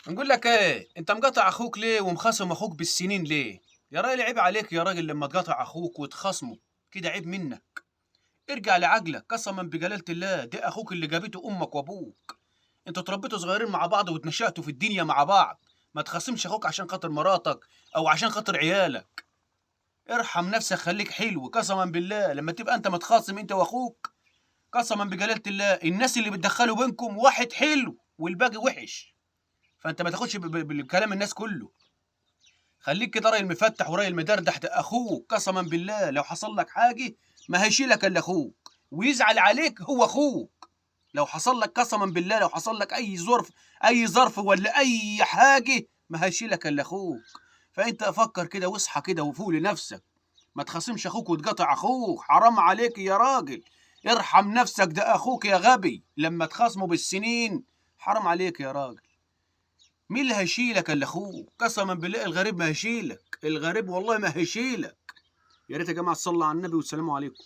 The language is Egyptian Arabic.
نقول لك ايه، انت مقاطع اخوك ليه ومخاصم اخوك بالسنين ليه؟ يا راجل عيب عليك يا راجل لما تقاطع اخوك وتخاصمه كده، عيب منك. ارجع لعقلك، قسما بجلالة الله ده اخوك اللي جابته امك وابوك، انتوا اتربيتوا صغيرين مع بعض واتنشأتوا في الدنيا مع بعض. ما تخاصمش اخوك عشان خاطر مراتك او عشان خاطر عيالك. ارحم نفسك، خليك حلو. قسما بالله لما تبقى انت متخاصم انت واخوك، قسما بجلالة الله الناس اللي بتدخلوا بينكم واحد حلو والباقي وحش. فانت ما تاخدش بالكلام الناس كله، خليك كده راجل مفتح وراجل مدردح. ده اخوك، قسما بالله لو حصل لك حاجة ما هيشيلك الا اخوك، ويزعل عليك هو اخوك. لو حصل لك قسما بالله لو حصل لك اي ظرف، اي ظرف ولا اي حاجة، ما هيشيلك الا اخوك. فانت فكر كده واصحى كده وفوق لنفسك، ما تخاصمش اخوك وتقاطع اخوك، حرام عليك يا راجل. ارحم نفسك، ده اخوك يا غبي. لما تخاصمه بالسنين حرام عليك يا راجل. مين اللي هيشيلك الا اخوك؟ قسما بالله الغريب ما هيشيلك، الغريب والله ما هيشيلك. يا ريت يا جماعة تصلوا على النبي والسلام عليكم.